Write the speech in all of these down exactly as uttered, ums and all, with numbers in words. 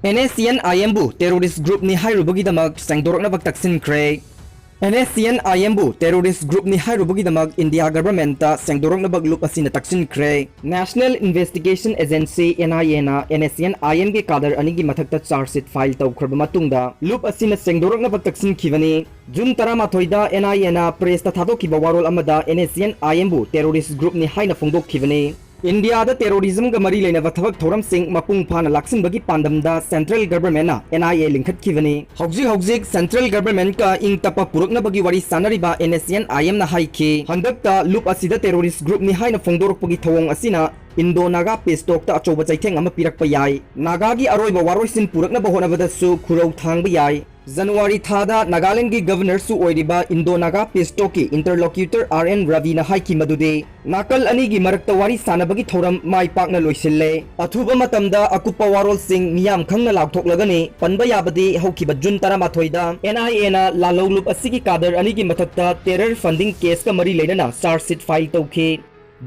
NSCN-IM ꯕꯨ terrorist group ꯅꯤ ꯍꯥꯏꯔꯨꯕꯒꯤꯗꯃꯛ ꯁꯦꯡꯗꯣꯔꯛꯅꯕ ꯇꯛꯁꯤꯟꯈ꯭ꯔꯦ꯫ NSCN-IM ꯕꯨ terrorist group ꯅꯤ ꯍꯥꯏꯔꯨꯕꯒꯤꯗꯃꯛ India government ꯇ ꯁꯦꯡꯗꯣꯔꯛꯅꯕ ꯂꯨꯞ ꯑꯁꯤꯅ ꯇꯛꯁꯤꯟꯈ꯭ꯔꯦ꯫ National Investigation Agency, NIA ꯅ NSCN-IM ꯒꯤ cadre ꯑꯅꯤꯒꯤ ꯃꯊꯛꯇ charge sheet file ꯇꯧꯈ꯭ꯔꯕ ꯃꯇꯨꯡꯗ ꯂꯨꯞ ꯑꯁꯤꯅ ꯁꯦꯡꯗꯣꯔꯛꯅꯕ ꯇꯛꯁꯤꯟꯈꯤꯕꯅꯤ꯫ ꯖꯨꯟ ꯇꯔꯥꯃꯥꯊꯣꯏꯗ NIA ꯅ press ꯇ ꯊꯥꯗꯣꯛꯈꯤꯕ ꯋꯥꯔꯣꯜ ꯑꯃꯗ NSCN-IM ꯕꯨ terrorist group ꯅꯤ ꯍꯥꯏꯅ ꯐꯣꯡꯗꯣꯛꯈꯤꯕꯅꯤ꯫ ꯏꯟꯗꯤꯌꯥꯗ terrorism ꯒ ꯃꯔꯤ ꯂꯩꯅꯕ ꯊꯕꯛ ꯊꯧꯔꯝꯁꯤꯡ ꯃꯄꯨꯡ ꯐꯥꯅ ꯂꯥꯛꯁꯤꯟꯕꯒꯤ ꯄꯥꯟꯗꯝꯗ central government ꯅ NIA ꯂꯤꯡꯈꯠꯈꯤꯕꯅꯤ꯫ ꯍꯧꯖꯤꯛ ꯍꯧꯖꯤꯛ central government ꯀ ꯏꯪ ꯇꯞꯄ ꯄꯨꯔꯛꯅꯕꯒꯤ ꯋꯥꯔꯤ ꯁꯥꯟꯅꯔꯤꯕ NSCN-IM ꯅ ꯍꯥꯏꯈꯤ, ꯍꯟꯗꯛꯇ ꯂꯨꯞ ꯑꯁꯤꯗ terrorist group ꯅꯤ ꯍꯥꯏꯅ ꯐꯣꯡꯗꯣꯔꯛꯄꯒꯤ ꯊꯧꯑꯣꯡ ꯑꯁꯤꯅ Indo-Naga peace talk ꯇ ꯑꯆꯧꯕ ꯆꯩꯊꯦꯡ ꯑꯃ ꯄꯤꯔꯛꯄ ꯌꯥꯏ꯫ ꯅꯥꯒꯥꯒꯤ ꯑꯔꯣꯏꯕ ꯋꯥꯔꯣꯏꯁꯤꯟ ꯄꯨꯔꯛꯅꯕ ꯍꯣꯠꯅꯕꯗꯁꯨ ꯈꯨꯔꯧ ꯊꯥꯡꯕ ꯌꯥꯏ꯫ ꯖꯅꯋꯥꯔꯤ ꯊꯥꯗ ꯅꯥꯒꯥꯂꯦꯟꯒꯤ governor ꯁꯨ ꯑꯣꯏꯔꯤꯕ Indo-Naga peace talk ꯀꯤ interlocutor R N ꯔꯕꯤꯅ ꯍꯥꯏꯈꯤ ꯃꯗꯨꯗꯤ ꯅꯥꯀꯜ ꯑꯅꯤꯒꯤ ꯃꯔꯛꯇ ꯋꯥꯔꯤ ꯁꯥꯟꯅꯕꯒꯤ ꯊꯧꯔꯝ ꯃꯥꯏ ꯄꯥꯛꯅ ꯂꯣꯏꯁꯤꯜꯂꯦ꯫ ꯑꯊꯨꯕ ꯃꯇꯝꯗ ꯑꯀꯨꯞꯄ ꯋꯥꯔꯣꯜꯁꯤꯡ ꯃꯤꯌꯥꯝ ꯈꯪꯅ ꯂꯥꯎꯊꯣꯛꯂꯒꯅꯤ꯫ ꯄꯟꯕ ꯌꯥꯕꯗꯤ ꯍꯧꯈꯤꯕ ꯖꯨꯟ ꯇꯔꯥꯃꯥꯊꯣꯏꯗ NIA ꯅ ꯂꯥꯂꯧ ꯂꯨꯞ ꯑꯁꯤꯒꯤ cadre ꯑꯅꯤꯒꯤ ꯃꯊꯛꯇ terror funding case ꯀ ꯃꯔꯤ ꯂꯩꯅꯅ charge sheet file ꯇꯧꯈꯤ꯫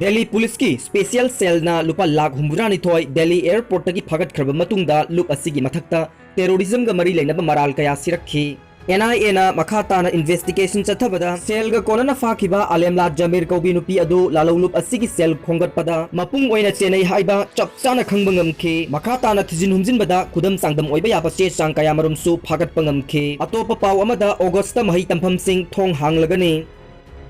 ꯗꯦꯜꯂꯤ ꯄꯨꯂꯤꯁꯀꯤ special cell ꯅ ꯂꯨꯄꯥ ꯂꯥꯈ ꯍꯨꯝꯐꯨꯇꯔꯥꯅꯤꯊꯣꯏ ꯗꯦꯜꯂꯤ airport ꯇꯒꯤ ꯐꯥꯒꯠꯈ꯭ꯔꯕ ꯃꯇꯨꯡꯗ ꯂꯨꯞ ꯑꯁꯤꯒꯤ ꯃꯊꯛꯇ terrorism ꯒ ꯃꯔꯤ ꯂꯩꯅꯕ ꯃꯔꯥꯜ ꯀꯌꯥ ꯁꯤꯔꯛꯈꯤ꯫ NIA ꯅ ꯃꯈꯥ ꯇꯥꯅ investigation ꯆꯠꯊꯕꯗ cell ꯒ ꯀꯣꯟꯅꯅ ꯐꯥꯈꯤꯕ ꯑꯂꯦꯝꯂꯥ ꯖꯃꯤꯔ ꯀꯧꯕꯤ ꯅꯨꯄꯤ ꯑꯗꯨ ꯂꯥꯂꯧ ꯂꯨꯞ ꯑꯁꯤꯒꯤ cell ꯈꯣꯝꯒꯠꯄꯗ ꯃꯄꯨꯡ ꯑꯣꯏꯅ ꯆꯦꯟꯅꯩ ꯍꯥꯏꯕ ꯆꯞ ꯆꯥꯅ ꯈꯪꯕ ꯉꯝꯈꯤ꯫ ꯃꯈꯥ ꯇꯥꯅ ꯊꯤꯖꯤꯟ ꯍꯨꯝꯖꯤꯟꯕꯗ ꯈꯨꯗꯝ ꯆꯥꯡꯗꯝ ꯑꯣꯏꯕ ꯌꯥꯕ ꯆꯦ ꯆꯥꯡ ꯀꯌꯥꯃꯔꯨꯝꯁꯨ ꯐꯥꯒꯠꯄ ꯉꯝꯈꯤ꯫ ꯑꯇꯣꯞꯄ ꯄꯥꯎ ꯑꯃꯗ, August ꯇ ꯃꯍꯩ ꯇꯝꯐꯝꯁꯤꯡ ꯊꯣꯡ ꯍꯥꯡꯂꯒꯅꯤ꯫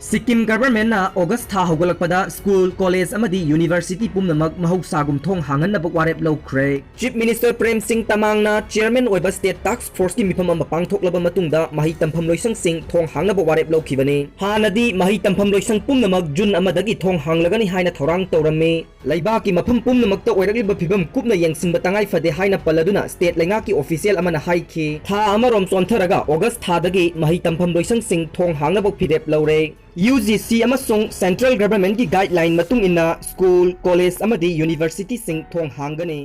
ꯁꯤꯛꯀꯤꯝ government ꯅ August ꯊꯥ ꯍꯧꯒꯠꯂꯛꯄꯗ school, college ꯑꯃꯗꯤ university ꯄꯨꯝꯅꯃꯛ ꯃꯍꯧꯁꯥꯒꯨꯝ ꯊꯣꯡ ꯍꯥꯡꯍꯟꯅꯕ ꯋꯥꯔꯦꯞ ꯂꯧꯈ꯭ꯔꯦ꯫ Chief Minister ꯄ꯭ꯔꯦꯝ ꯁꯤꯡ ꯇꯃꯥꯡꯅ chairman ꯑꯣꯏꯕ state task force ꯀꯤ ꯃꯤꯐꯝ ꯑꯃ ꯄꯥꯡꯊꯣꯛꯂꯕ ꯃꯇꯨꯡꯗ ꯃꯍꯩ ꯇꯝꯐꯝ ꯂꯣꯏꯁꯪꯁꯤꯡ ꯊꯣꯡ ꯍꯥꯡꯅꯕ ꯋꯥꯔꯦꯞ ꯂꯧꯈꯤꯕꯅꯤ꯫ ꯍꯥꯟꯅꯗꯤ ꯃꯍꯩ ꯇꯝꯐꯝ ꯂꯣꯏꯁꯪ ꯄꯨꯝꯅꯃꯛ ꯖꯨꯟ ꯑꯃꯗꯒꯤ ꯊꯣꯡ ꯍꯥꯡꯂꯒꯅꯤ ꯍꯥꯏꯅ ꯊꯧꯔꯥꯡ ꯇꯧꯔꯝꯃꯤ꯫ ꯂꯩꯕꯥꯛꯀꯤ ꯃꯐꯝ ꯄꯨꯝꯅꯃꯛꯇ ꯑꯣꯏꯔꯛꯂꯤꯕ ꯐꯤꯕꯝ ꯀꯨꯞꯅ ꯌꯦꯡꯁꯤꯟꯕ ꯇꯉꯥꯏ ꯐꯗꯦ ꯍꯥꯏꯅ ꯄꯜꯂꯗꯨꯅ state ꯂꯩꯉꯥꯛꯀꯤ official ꯑꯃꯅ ꯍꯥꯏꯈꯤ꯫ ꯊꯥ ꯑꯃꯔꯣꯝ ꯆꯣꯟꯊꯔꯒ August ꯊꯥꯗꯒꯤ ꯃꯍꯩ ꯇꯝꯐꯝ ꯂꯣꯏꯁꯪꯁꯤꯡ ꯊꯣꯡ ꯍꯥꯡꯅꯕ ꯐꯤꯔꯦꯞ ꯂꯧꯔꯦ꯫ UGC ꯑꯃꯁꯨꯡ central government ꯀꯤ guideline ꯃꯇꯨꯡ ꯏꯟꯅ school, college ꯑꯃꯗꯤ university ꯁꯤꯡ ꯊꯣꯡ ꯍꯥꯡꯒꯅꯤ꯫